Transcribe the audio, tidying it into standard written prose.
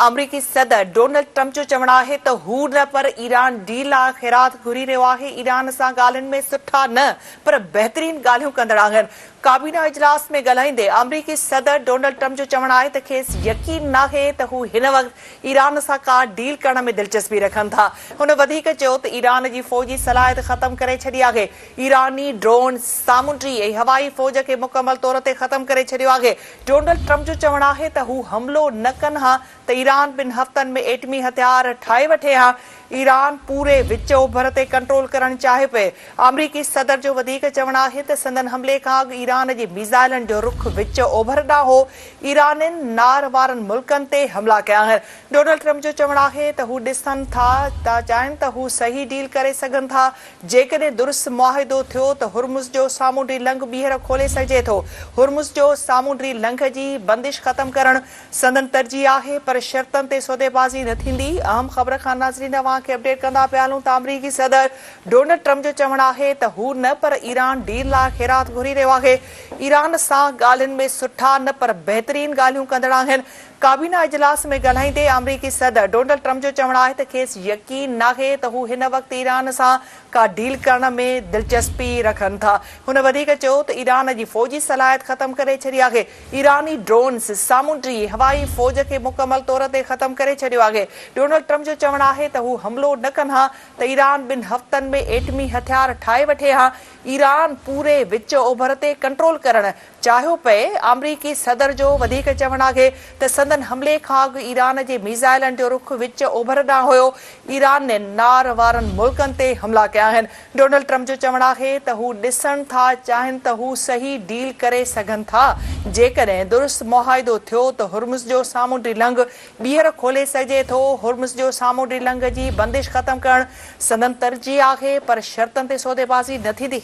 آمريڪي صدر Donald Trump جو چوڻ آهي ته هو نه پر ايران ڊيل لاء خيرات گهري رهيو آهي، ايران سان ڳالهين ۾ سٺا نه پر بهترين ڳالهيون ڪندڙ آهن. ڪابينا اجلاس ۾ ڳالهائيندي آمريڪي صدر ڊونلڊ ٽرمپ جو چوڻ آهي ته کيس يقين ناهي ته هو هن وقت ايران سان ڪا ڊيل ڪرڻ ۾ دلچسپي رکن ٿا. هن وڌيڪ چيو ته ايران جي فوجي صلاحيت ختم ڪري ڇڏي آهي، ايراني ڊرون، سامونڊي ۽ هوائي فوج کي مڪمل طور تي ختم ڪري ڇڏيو آهي. ڊونلڊ ٽرمپ جو چوڻ آهي ته هو حملو نه ڪن ها ته ايران ٻن هفتن ۾ ايٽمي هٿيار ٺاهي وٺي ها، ايران پوري وچ اوڀر تي ڪنٽرول ڪرڻ چاهي پئي. آمريڪي صدر جو وڌيڪ چوڻ آهي ته سندن حملي کان اڳ ايران جي ميزائلن جو رخ وچ اوڀر ڏانهن هو، ايرانين نار وارن ملڪن تي حملا ڪيا آهن. ڊونلڊ ٽرمپ جو چوڻ آهي ته هو ڏسن ٿا ٿا چاهين ته هو صحيح ڊيل ڪري سگهن ٿا، جيڪڏهن درست معاهدو ٿيو ته هرمز جو سامونڊي لنگهه ٻيهر کولي سگهجي ٿو، هرمز جو سامونڊي لنگهه جي بندش ختم ڪرڻ سندن ترجيح آهي پر شرطن تي سوديبازي نه ٿيندي. اهم خبر کان ناظرين اوهان کي اپڊيٽ ڪندا پيا هلون ته آمريڪي صدر ڊونلڊ ٽرمپ جو چوڻ آهي ته هو نه پر ايران ڊيل لاء خيرات گهري رهيو آهي، ايران سان ڳالهين ۾ سٺا نه پر بهترين ڳالهيون ڪندڙ آهن، ڪابينا اجلاس ۾ ڳالهائيندي آمريڪي صدر ڊونلڊ ٽرمپ جو چوڻ آهي ته کيس يقين ناهي ته هو هن وقت ايران سان ڪا ڊيل ڪرڻ ۾ دلچسپي رکن ٿا. هن وڌيڪ چيو ته ايران جي فوجي صلاحيت ختم ڪري ڇڏي آهي، ايراني ڊرونز، سامونڊي، هوائي فوج کي مڪمل طور تي ختم ڪري ڇڏيو آهي. ڊونلڊ ٽرمپ جو چوڻ آهي ته هو حملو نه ڪن ها ته ايران ٻن هفتن ۾ ايٽمي هٿيار ٺاهي وٺي ها، ايران پوري وچ اوڀر تي ڪنٽرول ڪرڻ چاهيو پئي، آمريڪي صدر جو وڌيڪ چوڻ آهي ته سندن حملي کان اڳ ايران جي ميزائلن جو رخ وچ اوڀر ڏانهن هيو، ايران نار وارن ملڪن تي حملا ڪيا آهن. ڊونلڊ ٽرمپ جو چوڻ آهي ته هو ڏسڻ ٿا چاهين ته هو صحيح ڊيل ڪري سگهن ٿا، جيڪڏهن درست معاهدو ٿيو ته هرمز جو سامونڊي لنگهه ٻيهر کولي سگهجي ٿو، هرمز جو سامونڊي لنگهه جي بندش ختم ڪرڻ سندن ترجيح آهي پر شرطن تي سوديبازي نه ٿيندي.